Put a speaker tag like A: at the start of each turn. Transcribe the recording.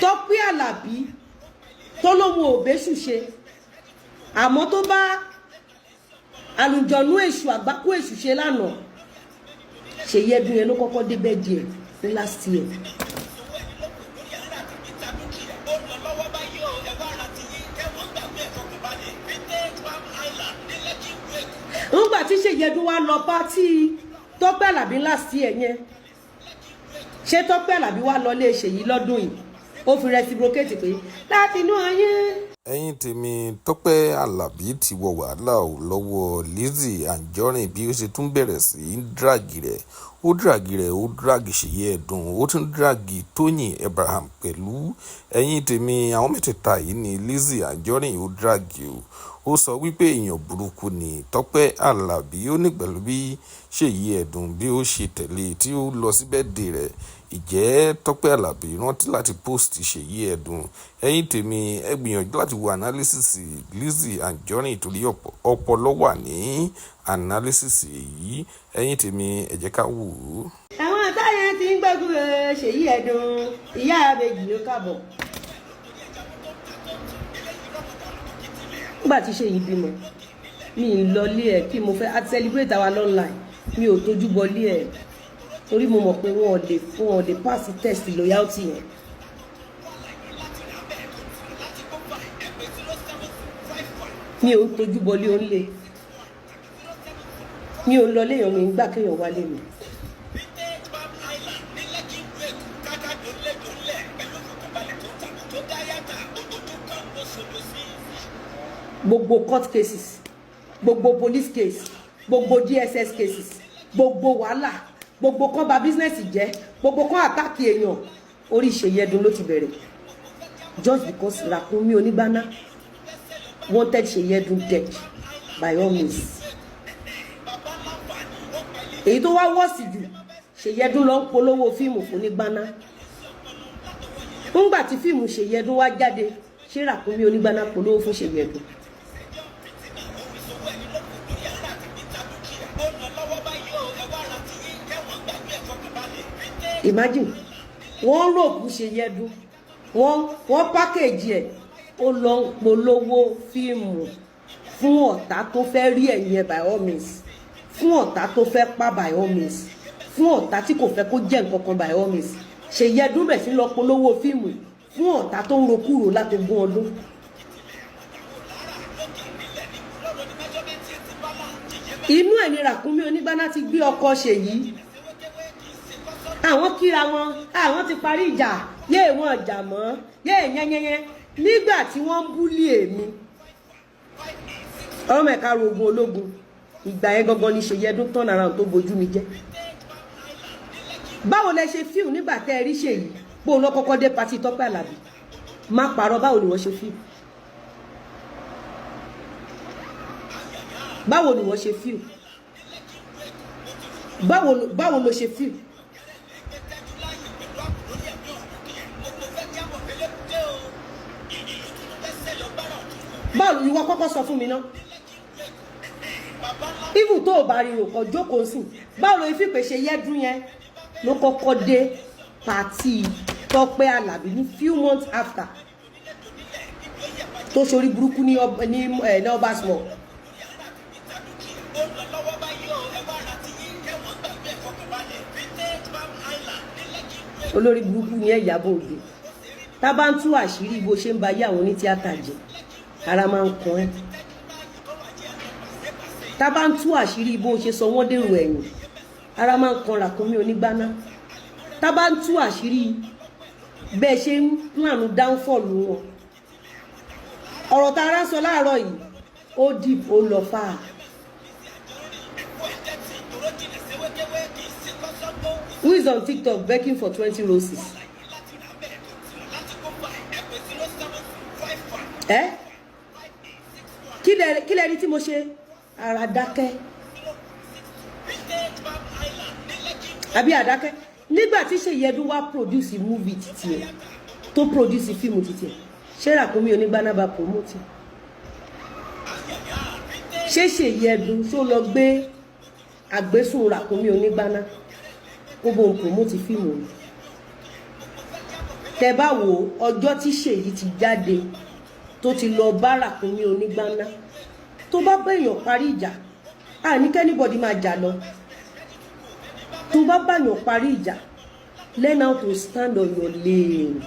A: Tọ́pẹ́ Àlàbí tó lóun ò bẹ́sù ṣe, àmọ́ tó bá àlùjọ̀nú èṣù àgbákò èṣù ṣe lánàá, Ṣèyí Ẹdùn yẹn ló kọ́kọ́ débẹ̀ díẹ̀ ní last year. Ńgbà tí Ṣèyí Ẹdùn wá lọ party Tọ́pẹ́ Àlàbí last year yẹn, ṣé Tọ́pẹ́ Àlàbí wá lọ lé Ṣèyí lọ́dún yìí, ó fi reciprocate pé láti inú ayé.
B: Ẹ̀yin tèmi, Tọ́pẹ́ Alábí ti wọ wàhálà ò lọ́wọ́ Lizzy Anjorin bí ó ṣe tún bẹ̀rẹ̀ sí í drag rẹ̀. Ó drag rẹ̀, ó drag Ṣèyí Ẹ̀dùn, ó tún drag Tóyìn Abraham pẹ̀lú. Ẹ̀yin tèmi, àwọn mẹ́tẹ̀ẹ̀ta yìí ni Lizzy Anjorin ó drag o. Ó sọ wípé èèyàn burúkú ni Tọ́pẹ́ Alábí. Ó ní pẹ̀lú bí Ṣèyí Ẹ̀dùn bí ó ṣe tẹ̀lé tí ó lọ sí birthday rẹ̀. Ìjẹ́ Tọ́pẹ́ Alábí rántí láti post Ṣèyí Ẹ̀dùn? Ẹ̀yin tèmi, ẹ gbìyànjú láti wo analysis Lizzy Anjorin torí ọpọlọ wà ní analysis yìí. Ẹ̀yin tèmi, ẹ jẹ́ ká wò ó.
A: Àwọn táyà ti ń gbógun Ṣèyí Ẹ̀dùn, ìyá àbèjì ló kábọ̀. Nígbà tí Ṣèyí bímọ, mi ì lọ lé ẹ kí mo fẹ́ a celebrate our online, mi ò tójú bọ lé ẹ torí mo mọ̀ pé wọn ò lè pass test loyalty yẹn. Mi ò ń tójú bọ lé onílé, mi ò ń lọ léèyàn, mi ń gbà kéèyàn wálé mi. Gbogbo court cases, gbogbo police case, gbogbo DSS cases, gbogbo wàhálà, gbogbo kan bà business jẹ́, gbogbo kan àtàkì èèyàn, orí Ṣèyí Ẹdùn ló ti bẹ̀rẹ̀, just because Ràkúnmí Onígbáná wanted Ṣèyí Ẹdùn dead by all means. Èyí tó wá wọ́ọ̀sì jù, Ṣèyí Ẹdùn lọ ń polówó fíìmù fún Onígbáná. Ńgbà tí fíìmù Ṣèyí Ẹdùn wá jáde, ṣé Ràkúnmí Onígbáná polówó fún Ṣèyí Ẹdùn? Imagine, wọ́n rògbò Ṣèyí Ẹdùn, wọ́n pákéjì ẹ̀, ó lọ ń polówó fíìmù fún ọ̀tá tó fẹ́ rí ẹ̀yìn ẹ̀ by all means, fún ọ̀tá tó fẹ́ pa by all means, fún ọ̀tá tí kò fẹ́ kó jẹ́ nǹkan kan by all means. Ṣèyí Ẹdùn bẹ̀ sí lọ polówó fíìmù fún ọ̀tá tó ń ro kúrò látogún ọdún. Inú ẹ̀ ni Ràkúnmí Onígbáná ti gbé ọkọ Ṣèyí. Àwọn kíra wọn, àwọn ti parí ìjà, yéè wọn jà mọ́, yéè yẹ́nyẹ́nyẹ́. Nígbà tí wọ́n ń búlì èmi ọmọ ẹ̀ka rogun ológun, ìgbà yẹn gangan ni Ṣèyí Ẹdùn tán ara tó bojú mi jẹ́. Báwo lẹ ṣe fíìmù nígbà tẹ́ ẹ rí Ṣèyí pé òun lọ kọ́kọ́ dé party Tọ́pẹ́ Àlàbí? Má parọ́, báwo ni wọ́n ṣe fíìmù? Báwo ni wọ́n ṣe fíìmù? Báwo ló ṣe fíìmù? Báwo ìwọ kọ́kọ́ sọ fún mi ná, even tó o bá rí òkò jókòó sí, báwo ló fi pè Ṣèyí Ẹdùn yẹn ló kọ́kọ́ dé party Tọ́pẹ́ Àlàbí ní few months after tó ṣorí burúkú ní ọba small. Olórí burúkú ni ẹ, Ìyábọ̀ Òjó. Tá bá ń tú àṣírí bó ṣe ń ba ayé àwọn onítíátà jẹ́, ara máa ń kan ẹ́. Tá bá ń tú àṣírí bó ṣe sọ wọ́n dèrò ẹ̀yìn, ara máa ń kan Ràkúnmí Onígbáná. Tá bá ń tú àṣírí bẹ́ẹ̀ ṣe ń plànù downfall wọn, ọ̀rọ̀ tá a rá sọ láàárọ̀ yìí, ó deep, ó lọ fà á. Who is on TikTok begging for 20 roses? Ẹ kí lẹ rí tí mo ṣe ara dákẹ́ àbí àdákẹ́ nígbà tí Ṣèyí Ẹdùn wá produce movie títí ẹ, tó produce fíìmù títí ẹ, ṣé Ràkúnmí Onígbáná bá promote? Ṣé Ṣèyí Ẹdùn ṣó lọ gbé àgbésùn Ràkúnmí Onígbáná kó bóun promote fíìmù rẹ̀? Tẹ bá wo ọjọ́ tí Ṣèyí ti jáde, tó ti lọ bá Ràkúnmí onígbáná, tó bá bá èèyàn parí ìjà, àní kí anybody máa jà lọ. Tó bá báyàn parí ìjà, learn how to stand on your lane.